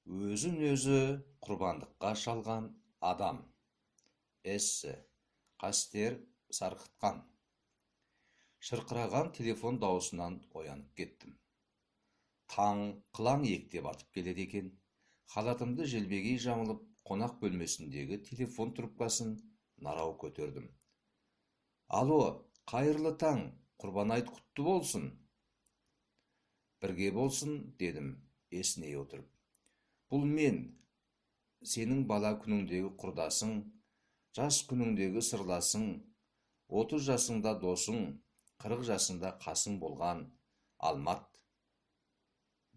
Өзін-өзі құрбандыққа шалған адам. Эссе. Қастер сарқытқан. Шырқыраған телефон дауысынан оянып кеттім. Таң қылаң иектеп атып келеді екен. Халатымды желбегей жамылып, қонақ бөлмесіндегі телефон трубкасын нарау көтердім. Алло, қайырлы таң, Құрбан айт құтты болсын. Бірге болсын, дедім есіней отырып. Бұл мен, сенің бала күніңдегі құрдасың, жас күніңдегі сырласың, 30 жасыңда досың, 40 жасыңда қасың болған Алмат.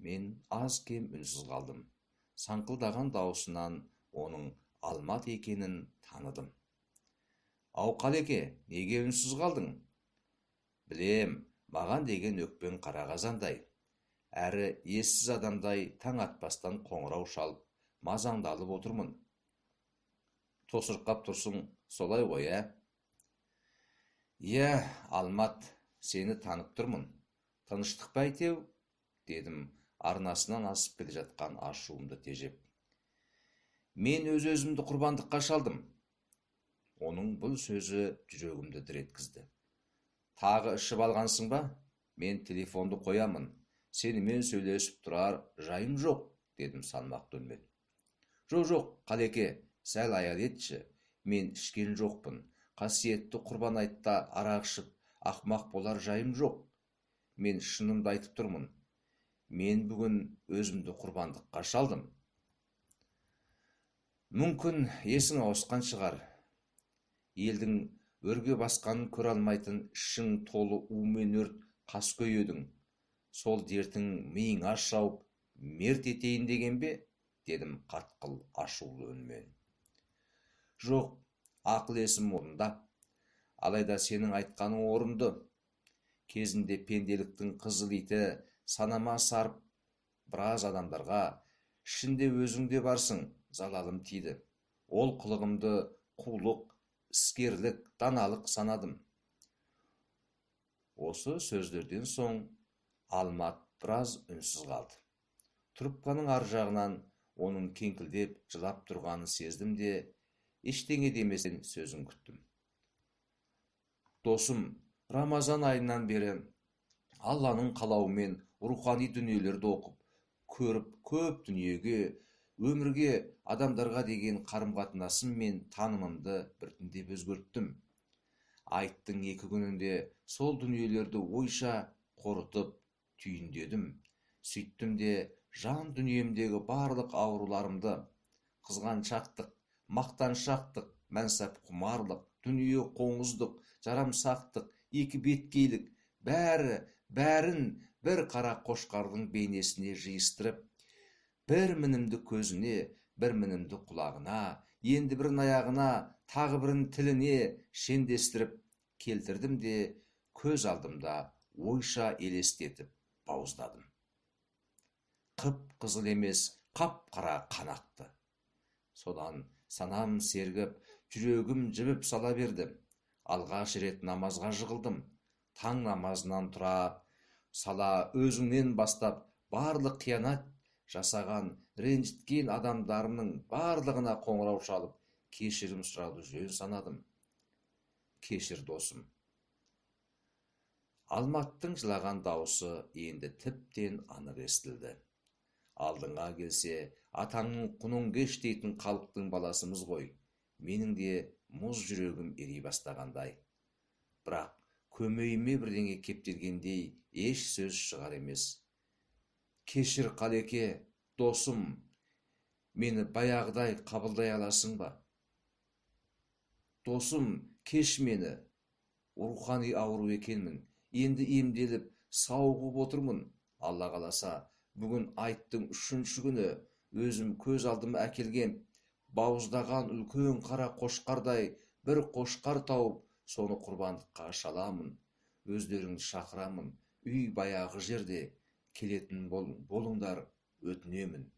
Мен аз-кем үнсіз қалдым. Саңқылдаған дауысынан оның Алмат екенін таныдым. Ау, Қалеке, неге үнсіз қалдың? Білем, маған деген өкпең қара қазандай. Әрі ессіз адамдай таң атпастан қоңырау шалып, мазаңды алып отырмын. Тосырқап тұрсың, солай ғой, ә? Иә, Алмат, сені танып тұрмын. Тыныштық па әйтеу? Дедім, арнасынан асып келе жатқан ашуымды тежеп. Мен өз-өзімді құрбандыққа шалдым. Оның бұл сөзі жүрегімді дір еткізді. Тағы ішіп алғансың ба? Мен телефонды қоямын. Сенімен сөйлесіп тұрар жайым жоқ, дедім салмақты үнмен. Жоқ, Қалеке, сәл аял етші. Мен ішкен жоқпын. Қасиетті Құрбан айтта арақ ішіп, ақмақ болар жайым жоқ. Мен шынымды айтып тұрмын. Мен бүгін өзімді құрбандыққа шалдым. Мүмкін есің ауысқан шығар. Елдің өрге басқанын көре алмайтын ішің толы у мен өрт қаскөй едің. Сол дертің миыңа шауып, мерт етейін деген бе? Дедім қатқыл ашулы үнмен. Жоқ, ақыл есім орында. Алайда сенің айтқаның орынды. Кезінде пенделіктің қызыл иті санама сарып, біраз адамдарға, ішінде өзің де барсың, залалым тиді. Ол қылығымды қулық, іскерлік, даналық санадым. Осы сөздерден соң Алмат біраз үнсіз қалды. Трубканың ар жағынан оның кеңкілдеп жылап тұрғанын сездім де, ештеңе деместен сөзін күттім. Досым, Рамазан айынан бері Алланың қалауымен рухани дүниелерді оқып, көріп, көп дүниеге, өмірге, адамдарға деген қарым-қатынасым мен танымымды біртіндеп өзгерттім. Айттың 2 күнінде сол дүниелерді ойша қорытып, түйіндедім. Сөйттім де жан дүниемдегі барлық ауруларымды, қызғаншақтық, мақтаншақтық, мәнсап құмарлық, дүние қоңыздық, жарамсақтық, екі беткейлік, бәрін бір қара қошқардың бейнесіне жиыстырып, бір мінімді көзіне, бір мінімді құлағына, енді бірін аяғына, тағы бірін тіліне шендестіріп келтірдім де, көз алдымда ойша елестетіп бауыздадым. Қып-қызыл емес, қап-қара қан ақты. Содан санам сергіп, жүрегім жібіп сала берді. Алғаш рет намазға жығылдым. Таң намазынан тұра сала өзіңнен бастап барлық қиянат жасаған, ренжіткен адамдарымның барлығына қоңырау шалып, кешірім сұрауды жөн санадым. Кешір, досым. Алматтың жылаған дауысы енді тіптен анық естілді. Алдыңа келсе, атаңның құнын кеш дейтін халықтың баласымыз ғой. Менің де мұз жүрегім ери бастағандай. Бірақ көмейіме бірдеңе кептелгендей еш сөз шығар емес. Кешір, Қалеке, досым, мені баяғыдай қабылдай аласың ба? Досым, кеш мені. Рухани ауру екенмін. Енді емделіп, сауығып отырмын. Алла қаласа, бүгін айттың 3-ші күні өзім көз алдыма әкелген бауыздаған үлкен қара қошқардай бір қошқар тауып, соны құрбандыққа шаламын. Өздеріңді шақырамын. Үй баяғы жерде келетін болыңдар, өтінемін.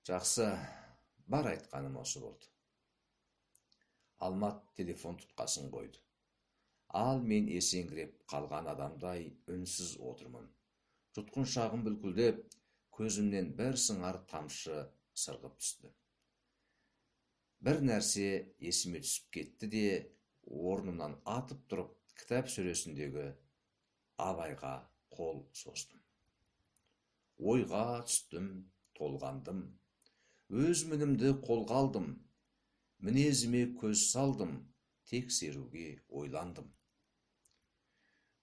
Жақсы, бар айтқаным осы болды. Алмат телефон тұтқасын қойды. Ал мен есеңгіреп қалған адамдай үнсіз отырмын. Жұтқыншағым бүлкілдеп, Көзімнен бір сыңар тамшы сырғып түсті. Бір нәрсе есіме түсіп кетті де, орнымнан атып тұрып, кітап сөресіндегі Абайға қол создым. Ойға түстім, толғандым. Өз мінімді қолға алдым. Мінезіме көз салдым, тексеруге ойландым.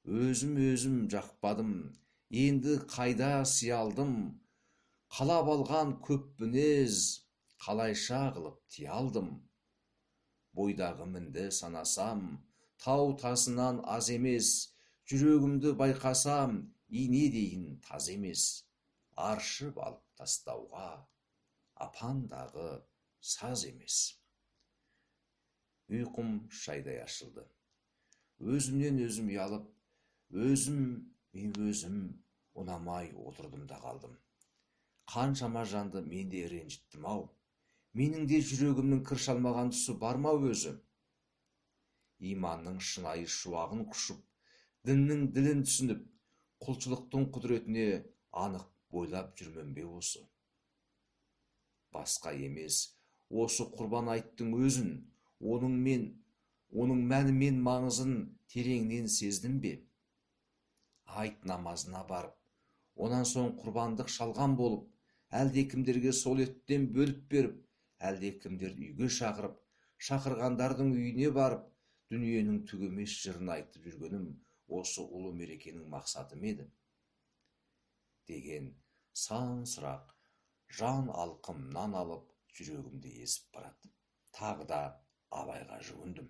Өзім жақпадым, енді қайда сиялдым, қалап алған көп мінез, қалайша қылып тиялдым. Бойдағы мінді санасам, тау тасынан аз емес, жүрегімді байқасам, инедейін таз емес. Аршып алып тастауға апандағы саз емес. Ұйқым шайдай ашылды. Өзімнен өзім ұялып, өзім ұнамай отырдым да қалдым. Қаншама жанды мен де ренжіттім ау. Менің де жүрегімнің кір шалмаған тұсы бар ма өзі? Иманның шынайы шуағын құшып, діннің ділін түсініп, құлшылықтың құдіретіне анық бойлап жүрмін бе осы? Басқа емес, осы құрбан айттың өзін, оның мәні мен маңызын тереңнен сездім бе? Айт намазына барып, онан соң құрбандық шалған болып, әлде кімдерге сол еттен бөліп беріп, әлде кімдерді үйге шақырып, шақырғандардың үйіне барып, дүниенің түгі емес жырын айтып жүргенім осы ұлы мерекенің мақсаты ма еді? Деген сан сұрақ жан алқымнан алып, жүрегімді езіп барады. Тағы да Абайға жүгіндім.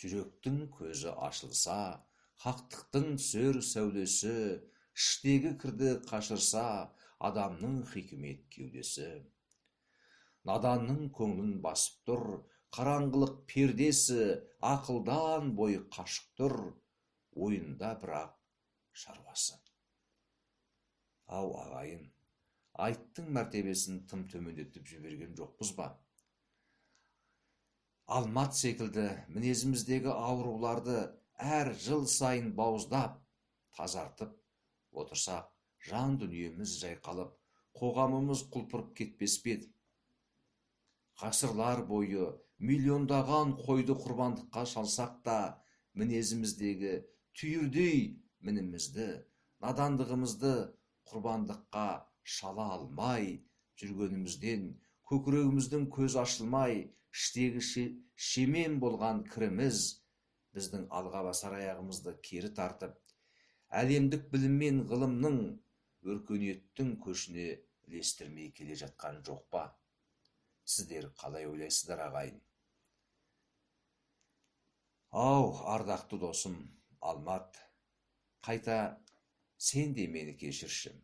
Жүректің көзі ашылса, хақтықтың түсер сәулесі, іштегі кірді қашырса, адамның хикмет кеудесі. Наданның көңілін басып тұр, қараңғылық пердесі, ақылдан бойы қашық тұр, ойында бірақ шаруасы. Ау ағайын, айттың мәртебесін тым төмендетіп жіберген жоқпыз ба? Алмат секілді мінезіміздегі ауруларды әр жыл сайын бауыздап, тазартып отырсақ, жан дүниеміз жайқалып, қоғамымыз құлпырып кетпес пе еді? Ғасырлар бойы миллиондаған қойды құрбандыққа шалсақ та, мінезіміздегі түйірдей мінімізді, надандығымызды құрбандыққа шала алмай жүргенімізден, көкірегіміздің көзі ашылмай, іштегі шемен болған кіріміз біздің алға басар аяғымызды кері тартып, әлемдік білім мен ғылымның, өркениеттің көшіне ілестірмей келе жатқан жоқ па? Сіздер қалай ойлайсыздар, ағайын? Ау, ардақты досым Алмат, қайта сен де мені кешірші.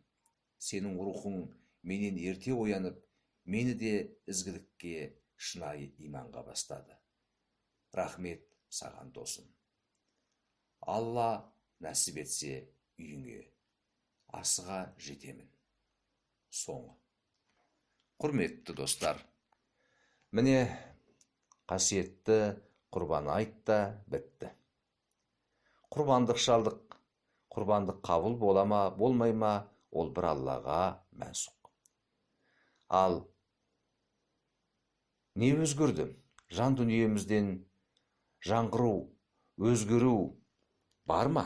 Сенің рухың менен ерте оянып, мені де ізгілікке, шынайы иманға бастады. Рахмет саған, досым. Алла нәсіп етсе үйіңе асыға жетемін. Соңы. Құрметті достар, міне қасиетті құрбан айт та бітті. Құрбандық шалдық, құрбандық қабыл бола ма, болмай ма, ол бір Аллаға мәнсұқ. Ал не өзгерді? Жан дүниемізден жаңғыру, өзгеру бар ма?